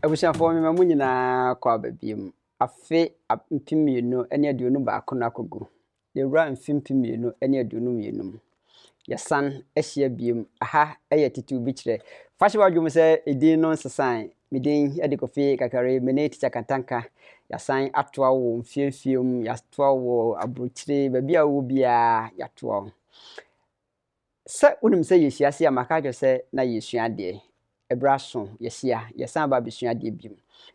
Abusuafoɔ mema mo nyinaa kɔ aba biom. Afe 2021 no akɔgu. Yɛwura mfe 2022 mu. Yɛsan ahyia biom. Aha yɛ Titiw Bi Kyerɛ. Fa hyɛ w'adwene mu sɛ edin no nsesae. Me din de Kofi Kakari, me ne Tikya Kantanka. Yɛasan atoa wo wɔ mfie mfie mu, yɛatoa wo wɔ aburokyire, baabi a wowɔ biara yɛatoa wo. Sɛ wonim sɛ yɛhyia ase a, maka akyerɛ sɛ na yɛresua adeɛ. Ɛberɛ aso, yɛahyia, yɛsan aba abɛsua adeɛ bio.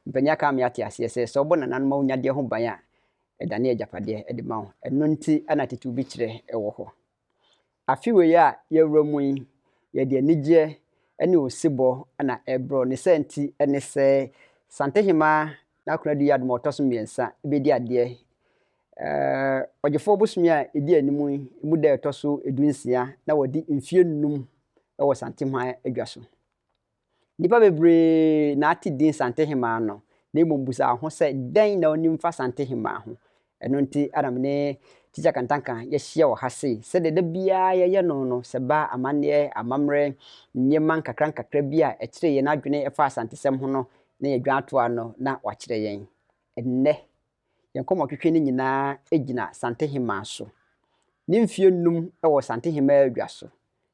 Mpanin aka ama yɛate aseɛ sɛ, sɛ wobɔ nananom awunyadeɛ ho ban a, ɛdane agyapadeɛ de ma wo. Ɛno nti na tete bi kyerɛ wɔ hɔ. Afe wei a yɛawura mu yi, yɛde anigyeɛ ne osebɔ na ɛrebrɛ wo. Ne saa nti ne sɛ, Santehemaa N'Akonadu Yiadom a ɔtɔ so mmiɛnsa bɛdi adeɛ Ɔgyefoɔ bosome a ɛdi anim yi mu da a ɛtɔ so 16 na wɔde mfeɛ nnum wɔ Santehemaa adwa so. Nnipa bebree na ate din Santehemaa no, na mmom busa ho sɛ dɛn na onim fa Santehemaa ho. Ɛno nti na me ne Tikya Kantanka yɛahyia wɔ ha sei. Sɛdeɛ da biara yɛyɛ no no, sɛ ɛba amanneɛ, amammerɛ, nneɛma nkakra nkakra bi a ɛkyere yɛn adwene ɛfa Asantesɛm ho no, na yɛdwan ato ano na wakyerɛ yɛn. Ɛnnɛ, Yɛn nkɔmmɔtwetwe no nyinaa gyina Santehemaa so. Ne mfeɛ num wɔ Santehemaa adwa so.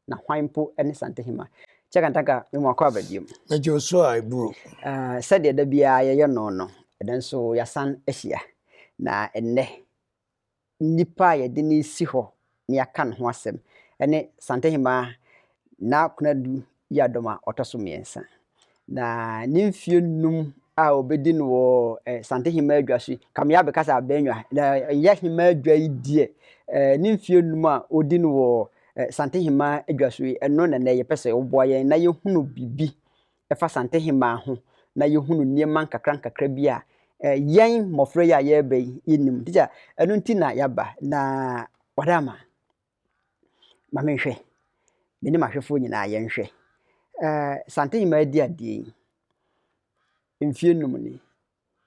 Na hwan mpo ne Santehemaa? Kyɛ Kantanka, me mu akɔ aba biom. Megye wo so a ɛburo. Sɛdeɛ da biara yɛyɛ no no, ɛnnɛ nso yɛasan ahyia. Na ɛnnɛ, nipa a yɛde no resi hɔ na yɛaka ne ho asɛm ne Santehemaa Naa Konadu Yiadom a ɔtɔ so mmiɛnsa. Na ne mfeɛ num a ɔbɛdi no wɔ eh, Santehemaa adwa so yi, kamea bɛka sɛ abɛnwa, na ɛyɛ hemaa adwa yi deɛ, eh, ne mfeɛ num a ɔdi no wɔ eh, Santehemaa adwa so yi, ɛno na nɛ yɛpɛ sɛ woboa yɛn na yɛhunu biribi ɛfa Santehemaa ho na yɛhunu nneɛma nkakrankakra bi a yɛn mmɔfra yi a yɛreba yi yɛnnim. Tikya, ɛno nti na yɛaba. Na Wadaama, ma menhwɛ. Me ne m'ahwɛfoɔ nyinaa yɛnhwɛ. Santehemaa adi adeɛ yi, mfeɛ num ni.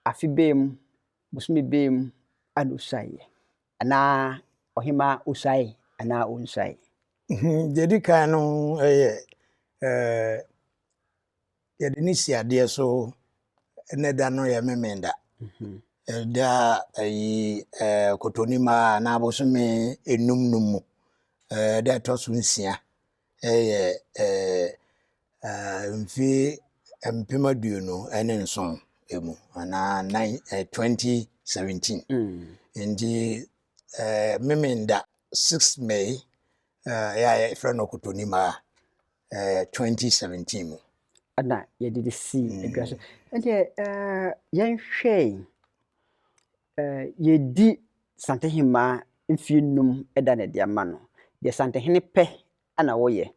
Afe bɛn mu, bosome bɛn mu ana ɔsuaeɛ? Anaa ɔhemaa ɔsuae anaa ɔnsuae? Deɛ ɛdi kan no yɛ yɛde ne si adeɛ so ne da no yɛ Memenda. Ɛda ayi Kotonimaa anaa bosome enum no mu da ɛtɔ so nsia ɛyɛ mfe 2027 mu anaa nine 2017. Nti Memenda 6 May ɛyɛ a yɛfrɛ no Kotonimaa 2017 mu. Ɛna yɛde de sii adwa so. Ɛdeɛ yɛnhwɛ yɛdi Santehemaa mfeɛ num da na ɛde ama no. Deɛ Santehene pɛ na wɔyɛ.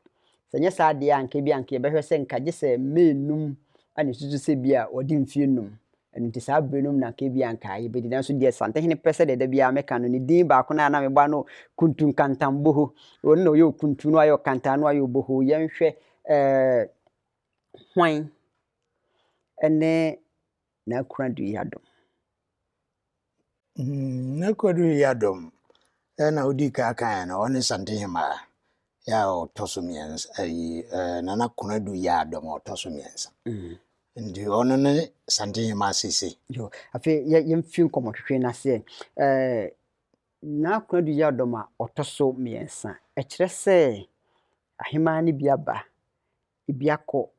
Sɛ nyɛ saa deɛ a anka bi anka yɛbɛhwɛ sɛ nka gye sɛ May num na ɛsusu sɛ bi a wɔde mfeɛ num. Ɛno nti saa berɛ no mu na anka bi anka yɛbɛdi. Nanso deɛ Santehene pɛ sɛdeɛ da biara meka no, ne din baako no a na mebɔ ano Kuntu Nkantanboho. Ɔno na ɔyɛ Okuntu na wayɛ Ɔkantan na wayɛ Oboho. Yɛnhwɛ ɛɛ hwan ne N'Akuradu Yiadom? N'Akuradu Yiadom ɛna wodi kan kan no, ɔne Santehemaa yɛ a ɔtɔ so mmiɛnsa, ayi Nana Konadu Yiadom a ɔtɔ so mmiɛnsa. Nti ɔno ne Santehemaa sese. Yo, afei yɛmfi nkɔmmɔtwetwe no aseɛ. Nana Konadu Yiadom a ɔtɔ so mmiɛnsa, ɛkyerɛ sɛ ahemaa no bi aba, ebi akɔ,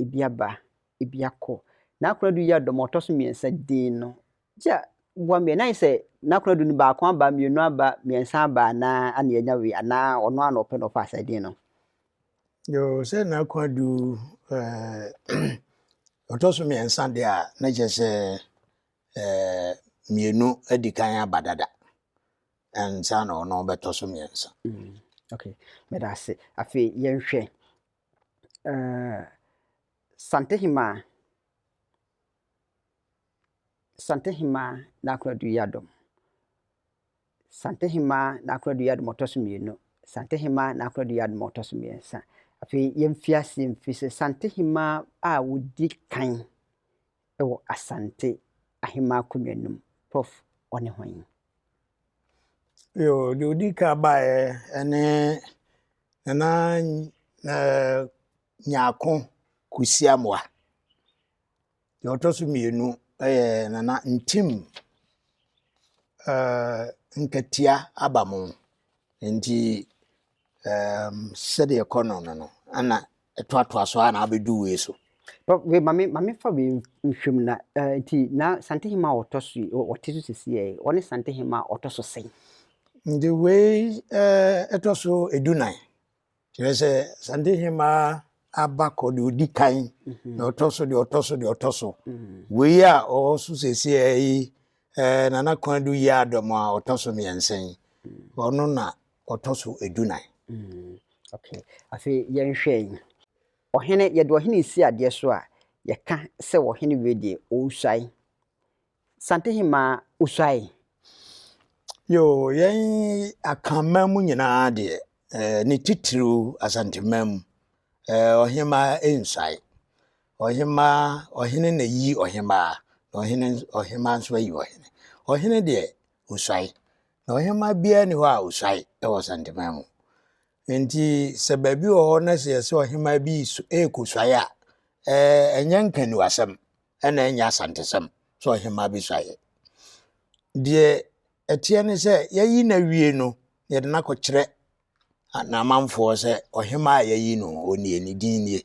ebi aba, ebi akɔ. Nana Konadu Yiadom a ɔtɔ so mmiɛnsa din no, gye a boa me, na ayɛ sɛ Nana Konadu no baako aba, mmienu aba, mmiɛnsa aba anaa ana yɛanya wei anaa ɔno ara na ɔpɛ na ɔfaa saa din no? Yo, sɛ Nana Konadu ɔtɔ so mmiɛnsa deɛ a, na kyerɛ sɛ mmienu adi kan aba dada ansa na ɔno bɛtɔ so mmiɛnsa. Okay, meda ase. Afei yɛnhwɛ Santehemaa Santehemaa Nana Konadu Yiadom. Santehemaa Nana Konadu Yiadom ɔtɔ so mmienu. Santehemaa Nana Konadu Yiadom ɔtɔ so mmiɛnsa. Afei yɛmfi aseɛ mfiri sɛ Santehemaa a ɔdi kan wɔ Asante Ahemaa akonnwa no mu, Prof. Ɔne hwan? Yo, deɛ ɔdi kan baeɛ ɛne Nana Nyarko Kusi Amoah. Deɛ ɔtɔ so mmienu yɛ Nana Ntim eh, Nkatia Abamo. Nti um, sɛdeɛ ɛkɔ no no no, ana ɛtoatoa so a na abɛdu wei so. Wei ma me fa wei nhwɛ mu na eh, nti na Santehema a ɔtɔ so ɔte so sisi yɛ ɔne Santehema a ɔtɔ so sɛn? Nti wei eh, ɛtɔ so edunan. Kyerɛ sɛ Santehema aba kɔ deɛ ɔdi kan, mhm. deɛ ɔtɔ so, deɛ ɔtɔ so, deɛ ɔtɔ so. Mhm. Wei a ɔwɔ so sisi yi eh, Nana Kwadu yi adɔm a ɔtɔ so mmiɛnsa yi, mhm. ɔno na ɔtɔ so edunan. Okay. Afei yɛnhwɛ yi. Ɔhene, yɛde ɔhene resi adeɛ so a, yɛka sɛ ɔhene wei deɛ ɔresuae. Santehemaa osuae. Yoo, yɛn Akanman mu nyinaa deɛ, eh, ne titiriw Asanteman mu, eh, ɔhemaa nsuae. Ɔhemaa, ɔhene na yi ɔhemaa, na ɔhene, ɔhemaa nso ayi ɔhene. Ɔhene deɛ, osuae. Na ɔhemaa biara ni hɔ a osuae wɔ Asanteman mu. Enti sɛ baabi wɔ hɔ na sɛ yɛsɛ ɔhemaa bi rekɔsuae a, ɛnyɛ nkaniwasɛm ɛna ɛnyɛ asantesɛm sɛ ɔhemaa bi suaeɛ. Deɛ ɛteɛ ne sɛ yɛayi no awie no, yɛde no akɔkyerɛ n'amanfoɔ sɛ ɔhemaa a yɛayi no ɔnie, ne din nie.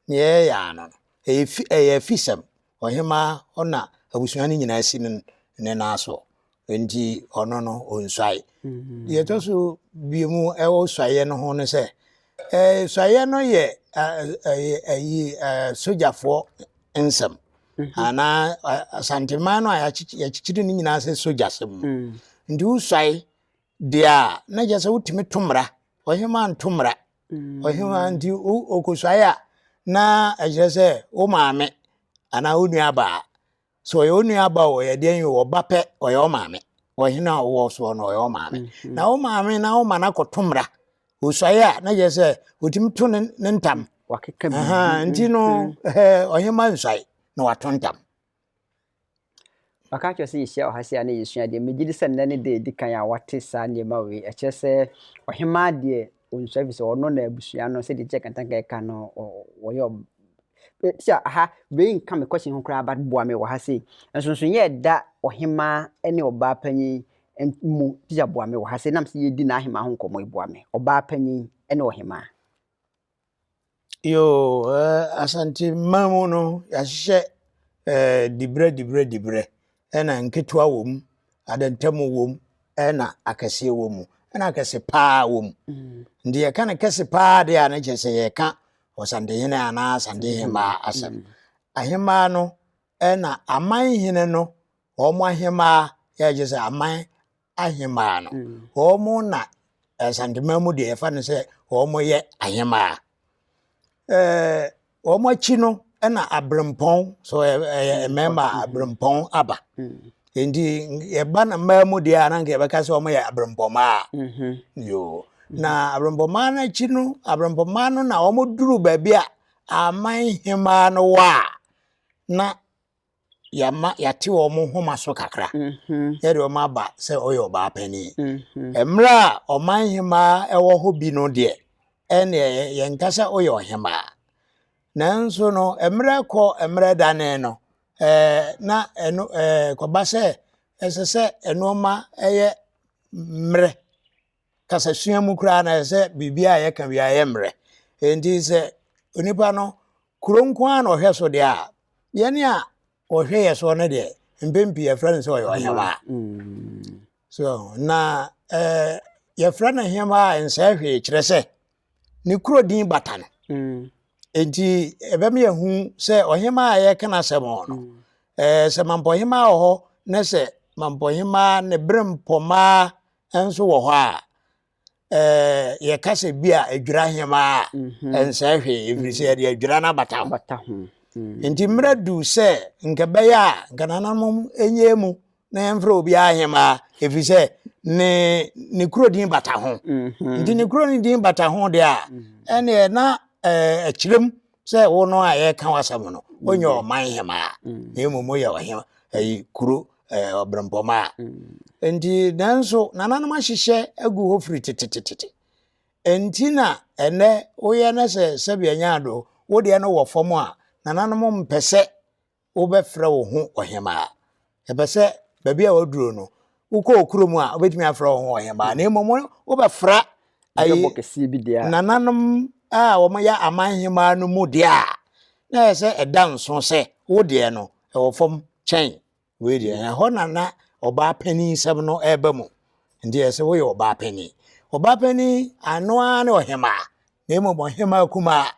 Nea ɛyɛ ara no no, ɛyɛ fi ɛyɛ afisɛm. Ɔhemaa ɔna abusua no nyinaa si ne ne nan so. Nti ɔno no ɔnsuae. Mm-hmm. Deɛ ɛtɔ so bio ɛwɔ suaeɛ no ho no sɛ, ɛɛ suaeɛ no yɛ ɛyi ɛɛ sogyafoɔ nsɛm. Mm-hmm. Anaa Asanteman no a yɛakyekyere no nyinaa sɛ sogyasɛm mu. Mm. Nti wosuae deɛ a na kyerɛ sɛ wotumi to mmara. Ɔhemaa nto mmara. Ɔhemaa nti okosuae a na ɛkyerɛ sɛ wo maame anaa wo nua baa sɛ ɔyɛ wo nua ba o ɔyɛ deɛ yi ɔba pɛ ɔyɛ wo maame ɔhene a wowɔ soɔ no ɔyɛ wo maame mm-hmm. na wo maame na wo ma no akɔto mmara osuae a na kyerɛ sɛ ɔtumi to ne ntam nti no mm-hmm. ɔhema nsuae na wato ntam. Waka akyerɛ sɛ yɛhyia wɔ ha sei a na yɛsua adeɛ. Megye di sɛ nnɛ ne da a ɛdi kan a wate saa nneɛma wei. Ɛkyerɛ sɛ ɔhemaa deɛ ɔnsua ɛfiri sɛ ɔno na abusua no sɛdeɛ Teacher Kantanka ɛka no wɔyɛ ɔb Teacher aha wei nka me question ho koraa but boa me wɔ ha sei. Nsonsonoeɛ a ɛda ɔhemaa ne ɔbaa panyin mu teacher boa me wɔ ha sei nam sɛ yɛredi n'ahemaa ho nkɔmmɔ yi boa me. Ɔbaa panyin ne ɔhemaa. Yoo, eh, Asante man mu no, yɛahyehyɛ eh, diberɛ diberɛ diberɛ, ɛna nketewa wɔ mu, adantamu wɔ mu, ɛna akɛseɛ wɔ mu, ɛna akɛse paa wɔ mu. Mm. Nti yɛka no kɛse paa deɛ a no kyerɛ sɛ yɛka ɔsantehene anaa asantehemaa mm. asɛm. Mm. Ahemaa no ɛna aman hene no, wɔn ahemaa yɛgye sɛ aman ahemaa no mm. wɔn na Asanteman mu deɛ yɛfa no sɛ wɔn yɛ ahemaa ɛɛ wɔn akyi no ɛna aberempɔn so ɛyɛ mm. mmarima mm. aberempɔn aba nti yɛba na mmaa mu deɛ a na nka yɛbɛka sɛ wɔn yɛ aberempɔmaa mm-hmm. yoo na aberempɔmaa no akyi no aberempɔmaa no na wɔn duru baabi a aman hemaa no wɔ a na yɛama yɛate wɔn nhoma so kakra mm-hmm. yɛde wɔn aba sɛ ɔyɛ ɔbaa panin mm-hmm. mmerɛ a ɔman hemaa ɛwɔ hɔ bi no deɛ ɛneɛ yɛnka sɛ ɔyɛ ɔhemaa nanso no mmerɛ kɔ mmerɛ dane no ɛɛ na ɛno ɛɛ kɔba sɛ ɛsɛ sɛ nneɛma ɛyɛ mmerɛ kasasua mu koraa na ɛsɛ sɛ biribi a yɛka biara yɛ mmerɛ nti sɛ onipa no kuro nko ara na ɔhwɛ so deɛ a yɛne a ɔhwɛ yɛ soɔ no deɛ mpɛn pii yɛfrɛ no sɛ ɔyɛ ɔhemaa mm. so na ɛɛ yɛfrɛ no hemaa a nsɛɛ hwee kyerɛ sɛ ne kuro din bata no mm. nti ɛbɛma yɛhu sɛ ɔhemaa a yɛka no asɛm no mm. ɛɛ sɛ mampɔhemaa wɔ hɔ na sɛ mampɔhemaa ne bere mpɔmaa nso wɔ hɔ a ɛɛ yɛka sɛ bi a adwira hemaa a mhm. ɛnsɛe hwee ɛfiri sɛ yɛde adwira no abata ho mm. nti mmerɛ du sɛ nka bɛyɛ a nka nananom ɛnyɛ mu na yɛmfrɛ obiara hemaa ɛfiri sɛ ne ne kuro din bata ho mhm. nti ne kuro no din bata ho deɛ a mhm. ɛneɛ na ɛkyerɛm sɛ wo no a yɛka w'asɛm no wonyɛ ɔman hemaa na mmom woyɛ ɔhe ɛyi kuro ɔbrɛmpɔmaa nti nanso nananom ahyehyɛ agu hɔ firi tetetete nti na ɛnɛ woyɛ no sɛ sɛbi ɛnyɛ ado wo deɛ no wɔ fam a nananom mpɛ sɛ. wobɛfrɛ wo ho ɔhemaa. Yɛpɛ sɛ baabi a waduro no, wokɔ wo kurom a, wobɛtumi afrɛ wo ho ɔhemaa, na mmom wobɛfra ayi nananom a wɔyɛ aman hemaa no mu deɛ a, na ɛyɛ sɛ ɛda nso sɛ wo deɛ no ɛwɔ fam kyɛn wei deɛ. Ɛhɔ na na ɔbaa panin sɛm no ɛreba mu. Nti ɛyɛ sɛ woyɛ ɔbaa panin. Ɔbaa panin ano ara ne ɔhemaa, na mmom ɔhemaa kumaa.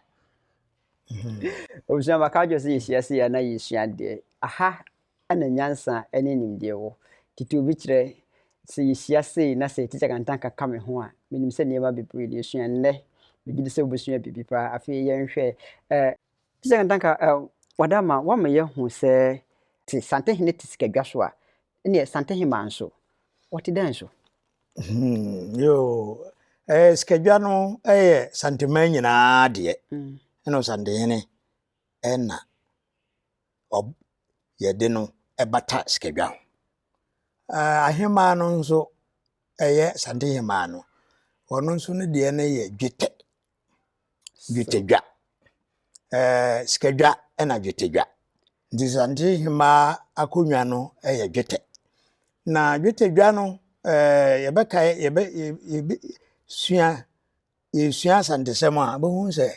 Abusua, maka akyerɛ sɛ yɛhyia sei a na yɛsua adeɛ. Aha na nyansa ne nimdeɛ wɔ. Tete obi kyerɛ sɛ yɛhyia sei na sɛ Tikya Kantanka ka me ho a, menim sɛ nneɛma bebree na yɛsua. Nnɛ, megye di sɛ wobɛsua biribi paa. Afei yɛnhwɛ eh, Tikya Kantanka, eh, Wadama, woama yɛahu sɛ te Santehene te sikadwa so a, ɛneɛ Santehemaa nso, ɔte dɛn so? Yoo, eh, sikadwa no yɛ Santeman nyinaa deɛ. Ɛna Ɔsantehene ɛna yɛde no ɛbata sikadwa ho. Eh, ahemaa no nso ɛyɛ Santehemaa no, ɔno nso ne deɛ no yɛ dwetɛ. Dwetɛdwa. Ɛɛ sikadwa na dwetɛdwa. Nti Sante Hemaa akonnwa no yɛ dwetɛ. Na dwetɛdwa no ɛɛ yɛbɛkae yɛbɛ yɛbɛ sua yɛsua Asantesɛm a wobɛhu sɛ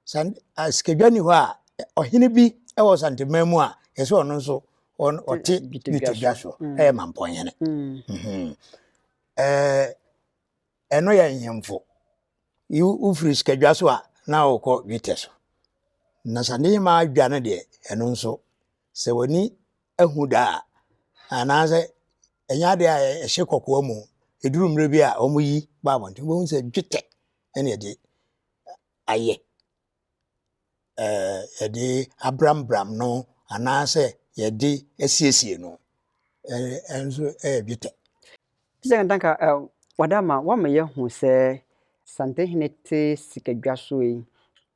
san sikadwa ni hɔ a ɔhene bi wɔ Santeman mu a yɛsɛ ɔno nso ɔte dwetɛdwa so ɛyɛ Mampɔnhene. Ɛɛ ɛno yɛ nhemfo. Wofiri sikadwa so a na wokɔ dwetɛ so. Na Sandehemaa dwa no deɛ, ɛno nso, sɛ w'ani ahu da a, anaasɛ ɛnyɛ adeɛ a ɛhyɛ kɔkoa mu, ɛduru mmerɛ bi a wɔyi ba abɔnten, wobɛhu sɛ dwetɛ ɛna yɛde ayɛ. yɛde abrambram no anaasɛ yɛde asiesie no nso yɛ dwetɛ. Sɛ ntanka wadama wama yɛahu sɛ Santehene te sikadwa so yi,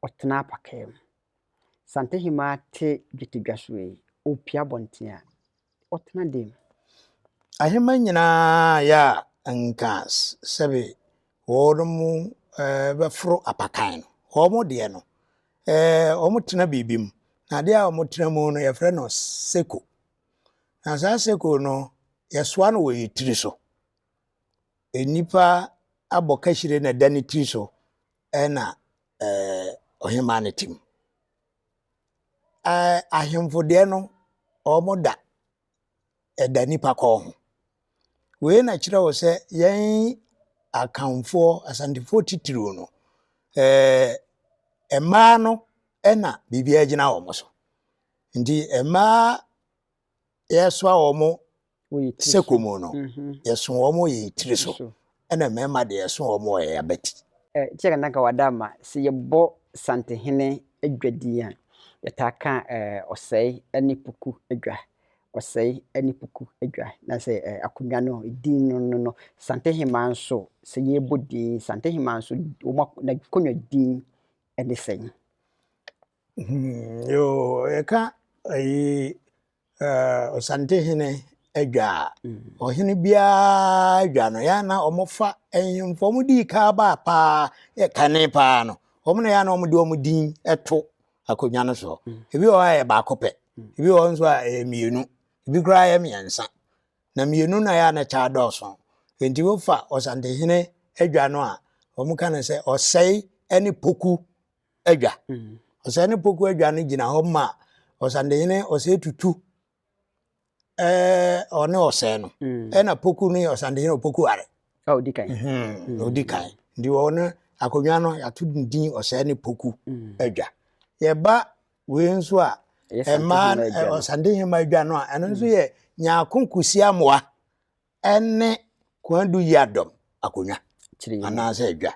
ɔtena apakaa mu. Santehemaa te dwetɛdwa so yi, ɔpue abɔnten a, ɔtena dɛn mu? Ahemman nyinaa yɛ a nka sɛbe wɔnom bɛforo apakan no, wɔn deɛ no, wɔtena biribi mu. Na adeɛ a wɔtena mu no, yɛfrɛ no seko. Na saa seko no, yɛsoa no wɔ yɛn tiri so. Nnipa abɔ kahyire na ɛda ne tiri so ɛna ɔhemaa no te mu. Ahemfo deɛ no, wɔn da ɛda nipa kɔn ho. Wei na kyerɛ wo sɛ yɛn Akanfoɔ, Asantefoɔ titiriw no, ɛɛ mmaa no na biribiara gyina wɔn so. Nti mmaa yɛsoa wɔn sɛko mu no, mhm. yɛso wɔn wɔ yɛn tiri so, ɛna mmarima deɛ yɛso wɔn wɔ yɛn abati. Kyɛ ka nanka wada ama sɛ yɛbɔ Santehene adwa din a, yɛtaa ka ɔsɛe ne puku adwa. Ɔsɛe ne puku adwa. Na sɛ akonnwa no din no no no, Santehema nso sɛ yɛbɔ din, Santehema nso wɔn n'akonnwa din ne sɛn? Yoo, yɛka ayi Ɔsantehene adwa a, ɔhene biara adwa no, yɛa na wɔfa nhemfo wɔn dii kan baa paa, yɛ kane paa no, wɔn na yɛa na wɔde wɔn din to akonnwa no soɔ. Ebi wɔ hɔ a ɛyɛ baako pɛ, ebi wɔ hɔ nso a ɛyɛ mmienu, ebi koraa yɛ mmiɛnsa. Na mmienu na yɛa na kyɛ adɔɔso. Enti wofa Ɔsantehene adwa no a, wɔka no sɛ ɔsɛe ne poku adwa. Mm. Ɔsɛe ne poku adwa no gyina hɔ ma ɔsandehene ɔsɛe tutu ɛɛ ɔne ɔsɛe no. Mm. Ɛna poku no yɛ ɔsandehene opoku are. A odi kan. Mm. Odi kan. Nti wɔn akonnwa no yɛato ne din ɔsɛe ne poku adwa. Yɛba wei nso a ɛmaa ɔsandehene adwa no a ɛno nso yɛ nyaako kusi amoa ɛne Kwadu Yiadom akonnwa anaasɛ adwa.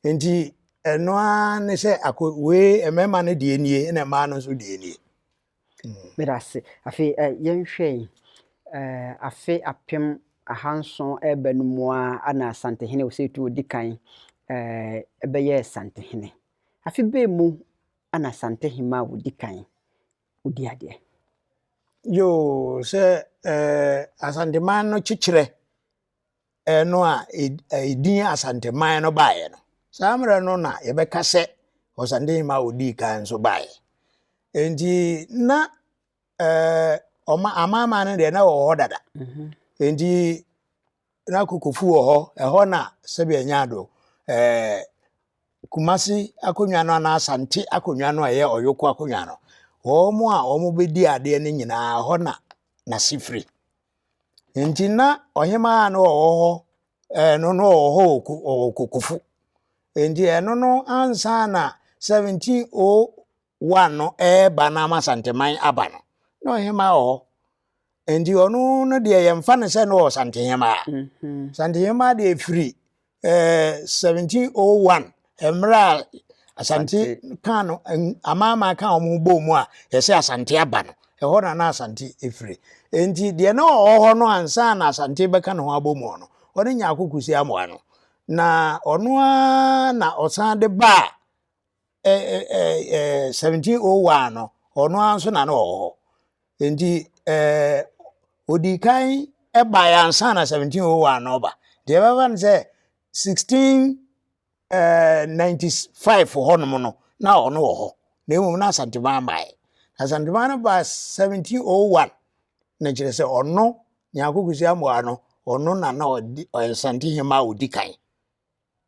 Nti ɛno ara ne sɛ ako wei mmarima no deɛ nie ɛna mmaa no nso deɛ nie. Meda ase. Afei yɛnhwɛ yi, afe 1700 ɛreba no mu ara na Asantehene Osei Tutu ɔdi kan bɛyɛɛ Santehene. Afe bɛn mu na Asantehene a ɔdi kan wodi adeɛ. Yoo, sɛ eh, Asanteman no kyekyerɛ ɛno a ɛdin Asanteman no baeɛ no, saa mmerɛ no na yɛbɛka sɛ Ɔsantehene a ɔdii kan nso baeɛ. Enti na ɛɛ ɔma amanaman no deɛ na wɔwɔ hɔ dada. Nti na Kokofu wɔ hɔ, ɛhɔ na sɛbi ɛnya ado ɛɛ Kumasi akonnwa no anaa Asante akonnwa no a ɛyɛ Ɔyoko akonnwa no, wɔn a wɔbɛdi adeɛ no nyinaa ɛhɔ na n'ase firi. Nti na ɔhemaa no ɔwɔ hɔ ɛɛ no no ɔwɔ hɔ ɔwɔ Kokofu. Nti ɛno no ansa na 1701 no ɛreba na ama Asanteman aba no, na ɔhemaa wɔ hɔ. Nti ɔno no deɛ yɛmfa no sɛ no wɔ Santehemaa. Santehemaa deɛ firi 1701 mmerɛ a Asante ka no amanaman ka wɔn bɔɔ mu a yɛsɛ Asante aba no, ɛhɔ na na Asante efiri. Nti deɛ na ɔwɔ hɔ no ansa na Asante bɛka ne ho abɔ mu no, ɔne Nyarko Kusi Amoah no. Na ɔno ara na ɔsan de baa 1701 no, ɔno ara nso na na ɔwɔ hɔ. Nti odi kan baeɛ ansa na 1701 no ɔba. Deɛ ɛbɛba no sɛ 1695 hɔnom no na ɔno wɔ hɔ. Na mmom na Asanteman baeɛ. Asanteman no baa 1701 na kyerɛ sɛ ɔno Nyarko Kusi Amoah no, ɔno na na ɔdi ɔyɛ Santehemaa a ɔdi kan.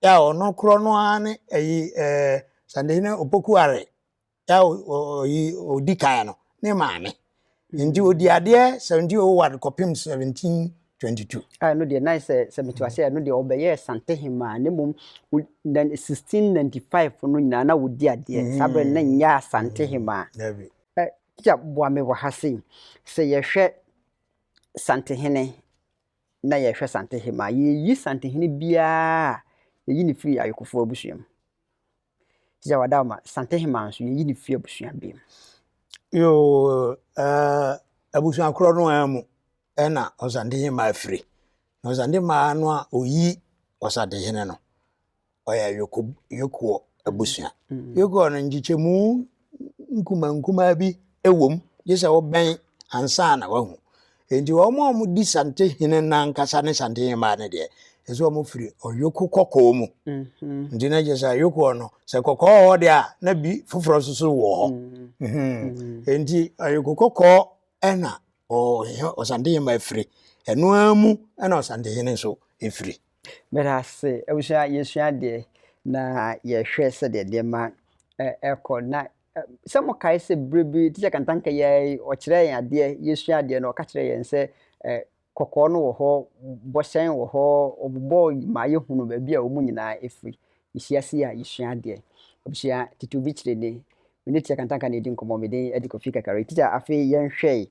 A ɔno korɔ no ara ne ɛyi Santehene Opoku Ware a ɔyi ɔdi kan no ne maame. Nti ɔdi adeɛ 1701 kɔpem 1722. A ɛno deɛ na sɛ mete ase a, ɛno deɛ ɔbɛyɛɛ Santehemaa, na mmom 1695 no nyinaa na wɔdi adeɛ. Saa berɛ no na nyɛ Asantehemaa. Dabi. Teacher, boa me wɔ ha sei. Sɛ yɛhwɛ Santehene na yɛhwɛ Santehemaa, yɛyi Santehene biara a, yɛyi ne firi Ayokofoɔ abusua mu. Teacher Wadawma, Santehemaa nso yɛyi ne firi abusua bi mu. Yoo, abusua korɔ no ara mu ɛna Ɔsantehemaa firi. Na Ɔsantehemaa no a oyi Ɔsantehene no, ɔyɛ Yokoɔ abusua. Yokoɔ no nkyekyɛmu nkuma nkumaa bi wɔ mu, gye sɛ wobɛn ansa na wahu. Nti wɔn a wɔdi Santehene n'ankasa ne Santehemaa no deɛ, ɛsɛ wɔn firi Ɔyoko kɔkɔɔ mu. Nti na kyerɛ sɛ Ayokoɔ no, sɛ kɔkɔɔ wɔ hɔ deɛ a, na bi foforɔ nso so wɔ hɔ. Nti Ɔyoko kɔkɔɔ ɛna Ɔsantehemaa firi. Ɛno ara mu ɛna Ɔsantehene nso firi. Meda ase. Abusua, yɛsua adeɛ na yɛhwɛ sɛdeɛ nneɛma ɛkɔ. Na sɛ mokae sɛ berɛ bi Teacher Kantanka yi ɔkyerɛ yɛn adeɛ, yɛsua adeɛ no, ɔka kyerɛ yɛn sɛ kɔkɔɔ no wɔ hɔ, bɔhyɛn wɔ hɔ, ɔbobɔ ma yɛhunu baabi a wɔn nyinaa ɛfiri. Yɛhyia se a yɛsua adeɛ. Abusua, tete obi kyerɛ ni. Me ne Teacher Kantanka na ɛdi nkɔmmɔ, me din de Kofi Kakari. Teacher, afei yɛnhwɛ.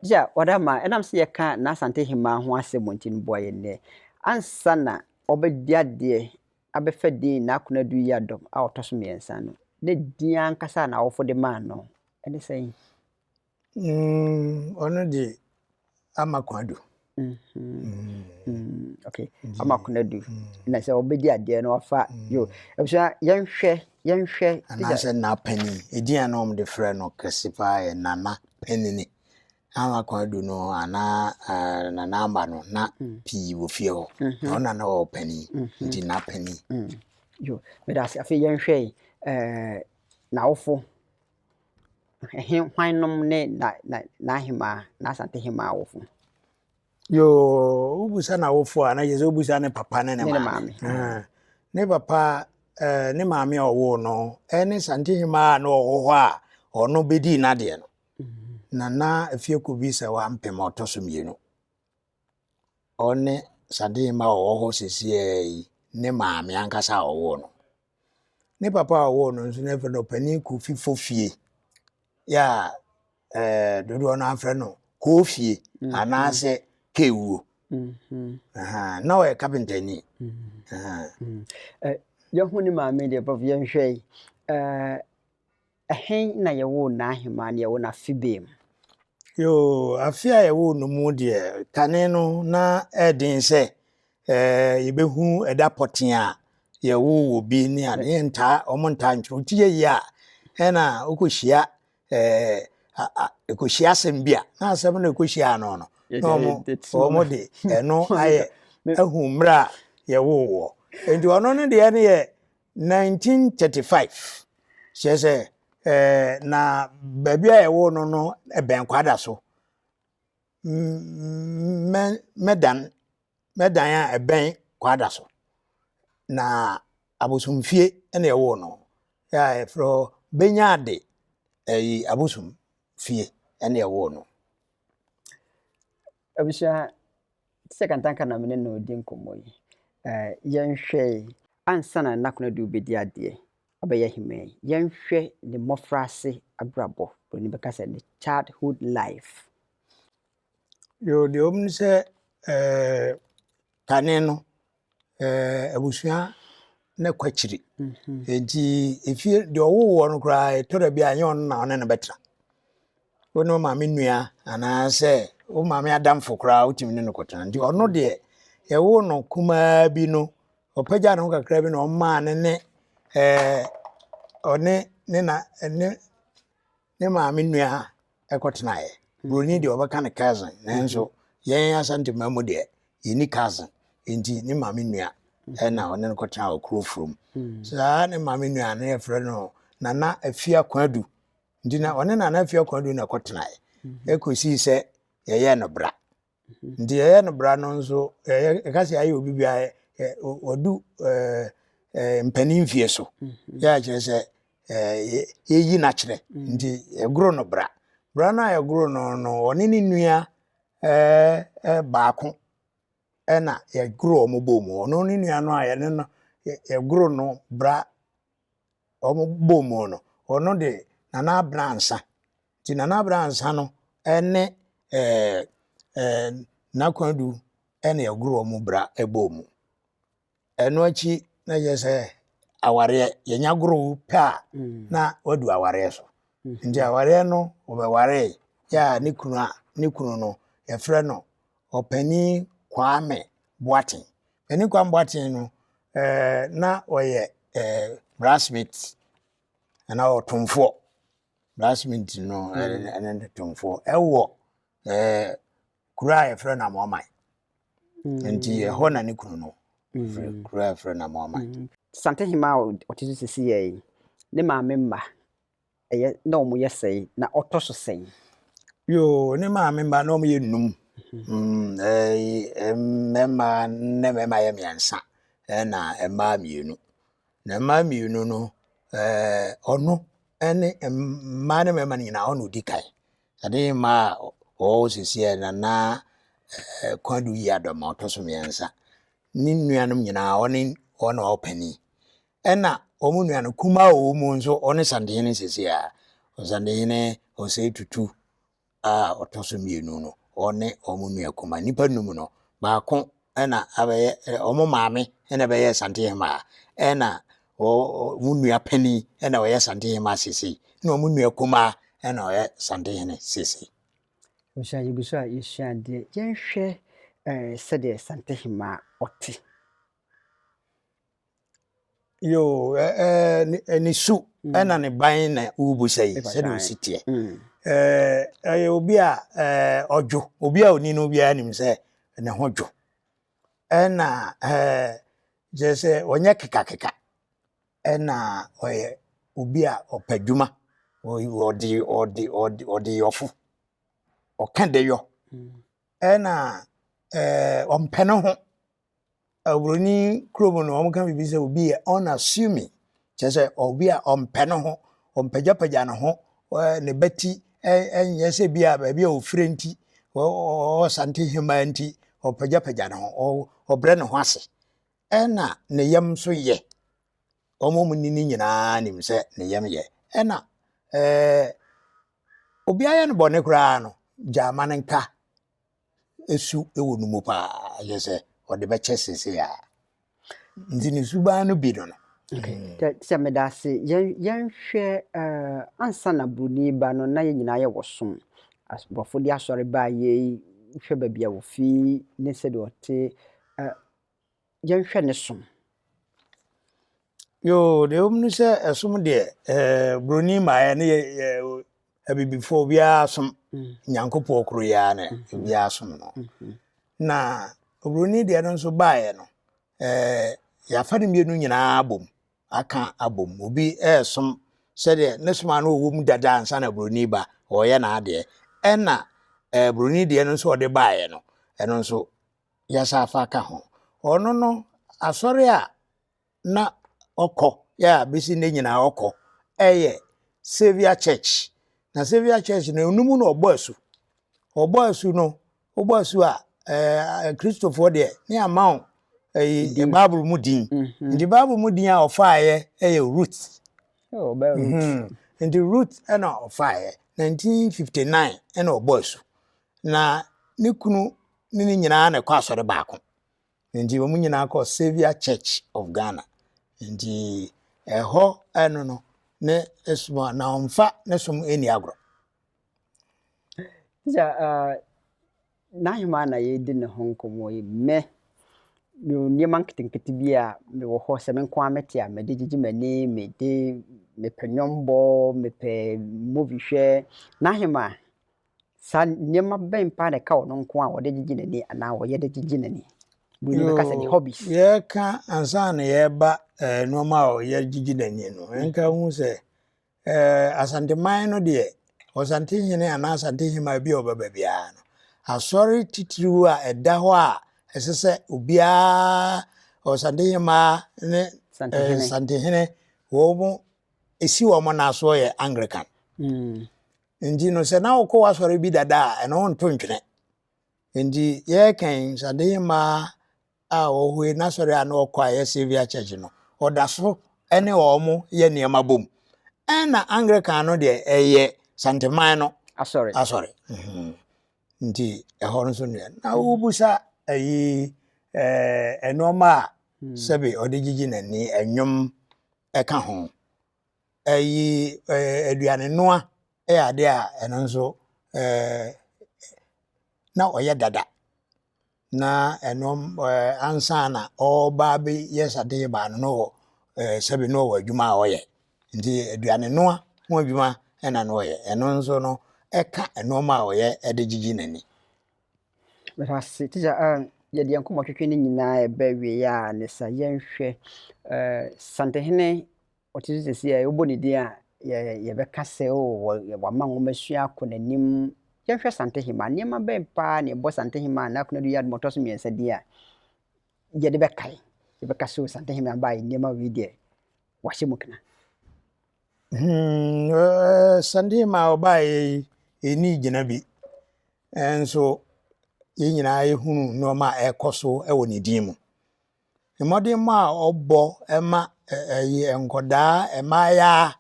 Teacher, Wadama, ɛnam sɛ yɛka n'Asantehemaa ho asɛm nti no boa yɛn nnɛ. Ansa na ɔbɛdi adeɛ abɛfa din N'Akonadu Yiadom a ɔtɔ so mmiɛnsa no, ne din ankasa a n'awofo de maa no ɛne sɛn? Ɔno de Ama Kwadu. Okay, Ama Konadu. Na sɛ ɔbɛdi adeɛ no wafa yo. Abusua, yɛnhwɛ. Anaasɛ na panin. Edin a na wɔde frɛ no kɛse paa yɛ Nana Panini. Ama Kwadu no anaa Nana Ama no na pii wɔ fie hɔ. Na ɔno na na ɔwɔ panin. Nti na panin. Yo, meda ase. Afei yɛnhwɛ yi, n'awofo. Ɛhe hwan nom ne na na n'ahemaa, n'Asantehemaa awofo? Yoo, wobusa n'awofo a, na kyerɛ sɛ wobusa ne papa ne ne Ne ne maame. maame. Ne papa ne maame a ɔwoo no ne Santehemaa a na ɔwɔ hɔ a ɔno bɛdii n'adeɛ no. Nana Afiekobi sɛ wampem ɔtɔ so mmienu. Ɔne Santehemaa a ɔwɔ hɔ seesei yi ne maame ankasa a ɔwoo no. Ne papa a ɔwoo no nso no yɛfrɛ no Ɔpanin Kofi Fofie yɛ a dodoɔ no afrɛ no Koofie anaasɛ Kewuo. Na ɔyɛ kapentani. Yɛhu ne maame deɛ, Prof, yɛnhwɛ yi. Ɛhe na yɛwoo n'ahemaa no, yɛwoo no afe bɛn mu? Yoo, afe a yɛwoo no mu deɛ, kane no na ɛden sɛ yɛbɛhu ɛda pɔtee a yɛwoo wɔ bi ne ade. Yɛntaa, wɔn ntaa ntwerɛ. Wotie yie a, ɛna wokɔhyia ɛkɔhyia asɛm bi a, na asɛm no ɛkɔhyia ano no, na wɔn de ɛno ayɛ ahu mmerɛ a yɛwoo wɔ. Nti ɔno no deɛ no yɛ 1935. Kyerɛ sɛ Ɛɛ na baabi a yɛwoo no no ɛbɛn Kwada so. Mɛdan mɛdan a ɛbɛn Kwada so. Na abosomfie na yɛwoo no. Yɛ a yɛfrɛ hɔ Benyaade ɛyi abosomfie ɛna yɛwoo no. Abusua, te sɛ Kantanka na me ne no redi nkɔmmɔ yi. Eh, yɛnhwɛ ansa na Nana Konadu bɛdi adeɛ abɛyɛ hemaa yi, yɛnhwɛ ne mmɔfraase abrabɔ, buroni bɛka sɛ ne childhood life. Yo, deɛ wɔm ne sɛ ɛɛ kane no ɛɛ abusua na kɔ akyiri. Nti efie deɛ ɔwoo wɔ no koraa ɛtɔ da bi a ɛnyɛ ɔno na ɔne no bɛtena. Wo ne wo maame nua anaasɛ wo maame adamfo koraa wotumi ne no kɔtena. Nti ɔno deɛ yɛwoo no kumaa bi no, ɔpagyaa ne ho kakra bi na ɔmaa ne ne ɛɛ ɔne ne na ne ne maame nua ɛkɔtenaeɛ. Buroni deɛ ɔbɛka no cousin, nanso yɛn Asanteman mu deɛ yɛnni cousin. Nti ne maame nua ɛna ɔne no kɔtena wɔ kuro furom. Saa ne maame nua no yɛfrɛ no Nana Afia Kwadu. Nti na ɔne Nana Afia Kwadu na ɛkɔtenaeɛ. Ɛkɔsii sɛ yɛyɛɛ no bra. Nti yɛyɛ no bra no nso yɛyɛ yɛka sɛ yɛayɛ obi bia wadu ɛɛ ɛɛ mpanin mfie so. Yɛ a kyerɛ sɛ ɛɛ yɛyi n'akyerɛ. Nti yɛgoro no bra. Bra no a yɛgoro no no, ɔne ne nua ɛɛ ɛɛ baako ɛna yɛgoro wɔn bɔɔ mu. Ɔno ne nua no a yɛne no yɛgoro no bra wɔn bɔɔ mu no, ɔno de Nana Abena Ansa. Nti Nana Abena Ansa no ɛne ɛɛ ɛɛ Nakwadu ɛna yɛgoro wɔn bra ɛbɔɔ mu. Ɛno akyi na kyerɛ sɛ awareɛ yɛnya goro pɛ a na wadu awareɛ so. Nti awareɛ no wɔbɛwaree yɛ a ne kunu a ne kunu no yɛfrɛ no Ɔpanin Kwame Boateng. Panin Kwame Boateng no ɛɛ na ɔyɛ ɛɛ blacksmith anaa ɔtomfoɔ. Blacksmith no ɛne ɛne ne tomfoɔ ɛwɔ ɛɛ kuro a yɛfrɛ no Amoaman. Nti ɛhɔ na ne kunu no firi, kuro a yɛfrɛ no Amoaman. Santehema a ɔte so sisi yɛ yi, ne maame mma ɛyɛ na wɔn yɛ sɛn na ɔtɔ so sɛn? Yoo, ne maame mma na wɔn yɛ num. Ɛɛ mmarima ne mmarima yɛ mmiɛnsa ɛna mmaa mmienu. Na mmaa mmienu no ɛɛ ɔno ɛne mmaa ne mmarima no nyinaa ɔno odi kan. Ade mmaa a ɔwɔ sisi yɛ Nana ɛɛ Kwadu Yiadom a ɔtɔ so mmiɛnsa. Ne nuanom nyinaa ɔne ɔna ɔpanin. Ɛna wɔn nua no kumaa a ɔwɔ mu nso ɔne Santehene sisi a Ɔsantehene Osei Tutu a ɔtɔ so mmienu no ɔne wɔn nua kumaa. Nnipa num no baako ɛna abɛyɛ wɔn maame ɛna ɛbɛyɛ Santehene ɛna wɔn nua panin ɛna ɔyɛ Santehene sisi ɛna wɔn nua kumaa ɛna ɔyɛ Santehene sisi. Abusua, yɛgu so a yɛsua adeɛ. Yɛnhwɛ ɛɛ sɛdeɛ Santehema ɔte. Yoo, ɛɛ ne su ɛna ne ban na wobusa yi sɛdeɛ osi teɛ. Ɛɛ ɛyɛ obi a ɛɛ ɔdwo, obi a oni no biara nim sɛ ne ho dwo. Ɛna ɛɛ kyerɛ sɛ ɔnyɛ kekakeka. Ɛna ɔyɛ obi a ɔpɛ dwuma. Ɔde ɔde ɔde ɔde yɔfo. Ɔka de yɔ. Ɛna ɛɛ ɔmpɛ ne ho. Oburoni kurom no wɔn ka biribi sɛ obi yɛ unassuming. Kyerɛ sɛ obi a ɔmpɛ ne ho, ɔmpagyapagya ne ho, ne bɛti ɛnyɛ sɛ bi a baabi a ofire nti, ɔwɔ Santehema nti, ɔpagyapagya ne ho, ɔbrɛ ne ho ase. Ɛna ne yam nso yɛ. Wɔn a wɔn ni ne nyinaa nim sɛ ne yam yɛ. Ɛna ɛɛ obiara yɛ no bɔne koraa no, gya ama ne nka esu wɔ ne mu paa kyerɛ sɛ ɔde bɛkyɛ sese a. Nti ne suban no bi no no. Okay. Sɛ meda ase, yɛnhwɛ ɛɛ ansa na buroni ba no na yɛn nyinaa yɛwɔ som. Aborɔfo de asɔre baa yɛ hwɛ baabi a wofi ne sɛdeɛ ɔte ɛɛ yɛnhwɛ ne som. Yoo, deɛ wɔm ne sɛ ɛsom deɛ ɛɛ buroni mmaeɛ ne yɛ yɛ abibifoɔ obiara som Nyankopɔn koro yi ara na obiara som no. Na oburoni deɛ no nso baeɛ no ɛɛ yɛafa ne mmienu nyinaa abom aka abom. Obi ɛɛsom Sɛdeɛ ne som a na ɔwɔ mu dada ansa na buroni ba, ɔreyɛ n'adeɛ. Ɛna ɛɛ buroni deɛ no nso ɔde baeɛ no, ɛno nso yɛasa afa aka ho. Ɔno no, asɔre a na ɔkɔ yɛ a bɛsi nnɛ nyinaa ɔkɔ ɛyɛ Saviour Church. Na Saviour Church no, ɛno mu na ɔbɔ asu. Ɔbɔ asu no, wobɔ asu a, ɛɛ Kristofoɔ deɛ ne ama wo ɛyi Bible mu din. Nti Bible mu din a ɔfaeɛ ɛyɛ Ruth. Oh, ɔbɛyɛ Ruth. Nti Ruth ɛna ɔfaeɛ 1959 ɛna ɔbɔ asu. Na ne kunu ne ne nyinaa na ɛkɔ asɔre baako. Nti wɔn nyinaa kɔ Saviour Church of Ghana. Nti ɛhɔ ɛno no ne som a na ɔmfa ne som ɛni agorɔ. Teacher, n'ahema na yɛredi ne ho nkɔmmɔ yi, mewɔ nneɛma nketenkete bi a mewɔ hɔ sɛ me nko ara mete a mede gyegye m'ani, mede mepɛ nnwom mepɛ movie hwɛ. N'ahema, saa nneɛma bɛn paa na ɛka ɔno nko a wɔde gyegye n'ani anaa wɔyɛ de gyegye n'ani? Buroni bɛka sɛ ne hobbies. Yɛka ansa na yɛreba nneɛma a ɔyɛ gyegye n'ani no, yɛnka hu sɛ Asanteman no deɛ, Ɔsantehene anaa Asantehemmaa bi a ɔbɛba biara no, asɔre titiriw a ɛda hɔ a ɛsɛ sɛ obiara, Ɔsantehemmaa ne Santehene. Santehene, wɔn esi wɔn nan soɔ yɛ Anglican. Nti no sɛ na wokɔ w'asɔre bi dada a, ɛno wonto ntwene. Nti yɛreka Santehemmaa a ɔwɔ hɔ yi, n'asɔre a na ɔkɔ a ɛyɛ Saviour Church no, ɔda so ne wɔn yɛ nneɛma bom. Ɛna Anglican no deɛ ɛyɛ Santeman no Asɔre. asɔre. Nti ɛhɔ no nso deɛ na wobusa ayi nneɛma a sɛbe ɔde gyegye n'ani, ɛnwom ɛka ho. Ɛyi aduane noa ɛyɛ adeɛ a ɛno nso na ɔyɛ dada. Na ɛno ansa na ɔreba abɛyɛ Santehemmaa no, na ɔwɔ sɛbe na ɔwɔ adwuma a ɔyɛ. Nti aduane noa ho adwuma ɛna na ɔyɛ. Ɛno nso no ɛka nneɛma a ɔyɛ ɛde gyegye n'ani. Meda ase. Teacher, yɛde yɛn nkɔmmɔtwetwe no nyinaa ɛbɛ awie a ne sa yɛnhwɛ Santehene ɔte so seesei a wobɔ ne din a yɛbɛka sɛ oh, wama nwomasua akɔ n'anim. Yɛnhwɛ Santehemmaa. Nneɛma bɛn paa na ɛbɔ Santehemmaa na Konadu Yadom ɔtɔ so mmiɛnsa din a yɛde bɛkae? Yɛbɛka sɛ oh, Santehemmaa baeɛ nneɛma wei deɛ wahyɛ mu kena. Santehemmaa ɔbaeɛ yi, ɛnni gyina bi. Nso yɛn nyinaa yɛhunu nneɛma a ɛrekɔ so wɔ ne din mu. Mmɔdemmɔ a ɔbɔ ma ɛyi nkɔdaa mmaayaa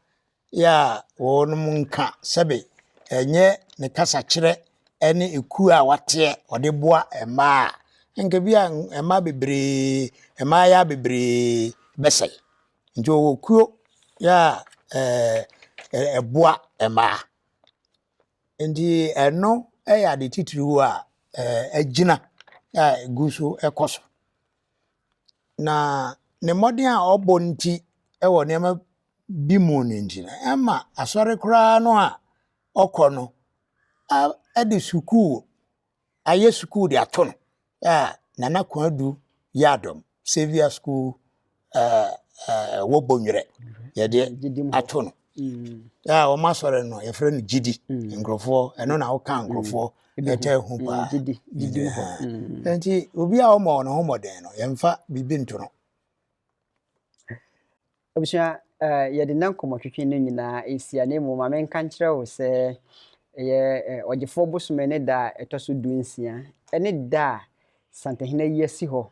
yɛ a wɔnom nka sɛbe ɛnyɛ ne kasakyerɛ ne ekuo a wateɛ ɔde boa mmaa a, nka bi a mmaa bebree, mmaayaa bebree bɛsɛe. Nti ɔwɔ kuo yɛ a ɛboa mmaa. Nti ɛno yɛ ade titiriw a agyina a ɛgu so kɔ so. Na ne mmɔden a ɔbɔ nti wɔ nneɛma bi mu no nti no, ɛma asɔre koraa no a ɔkɔ no ɛde sukuu ayɛ sukuu de ato no a Nana Konadu Yiadom Saviour School ɛwɔ Bonwire yɛde Gyidi mu hɔ. ato no. A wɔn asɔre no yɛfrɛ no Gyidi. Nkurɔfoɔ ɛno na woka nkurɔfoɔ ɛtɛ hu paa. Gyidi, gyidi mu hɔ. Nti obi a ɔmɔ ne ho mmɔden no, yɛmfa biribi nto no. Abusua, yɛde na nkɔmmɔtwetwe no nyinaa ɛsia na mmom ma menka nkyerɛ wo sɛ ɛyɛ ɔgyefoɔ bosome ne da a ɛtɔ so 16 ɛne da a Santehene ayi asi hɔ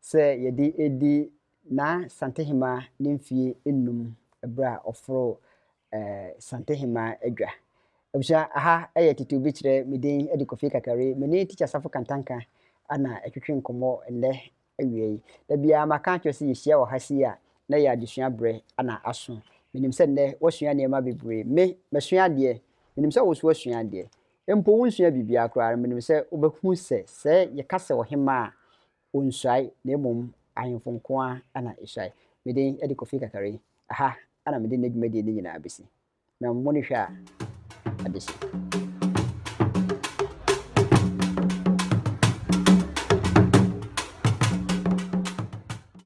sɛ yɛde ɛdi na Santehemmaa ne mfie 5 ɛberɛ a ɔforo Santehemmaa adwa. Abusua, aha ɛyɛ Tete Obi Kyerɛ, me din de Kofi Kakari, me ne Teacher Safo Kantanka ana ɛtwetwe nkɔmmɔ nnɛ awia yi. Da biara maka akyerɛ sɛ yɛhyia wɔ ha si a na yɛ adesua berɛ ana aso. Menim sɛ nnɛ woasua nneɛma bebree. Me, masua adeɛ. Menim sɛ wo nso woasua adeɛ. Mpo wonsua biribiara koraa no, menim sɛ wobɛhu sɛ sɛ yɛka sɛ ɔhemmaa a, ɔnsuae na mmom ahemfo nko ara ana ɛsuae. Me din de Kofi Kakari. Aha ana mede nnɛ dwumadie no nyinaa bɛsi. Na mo ne hwɛ a, adehye.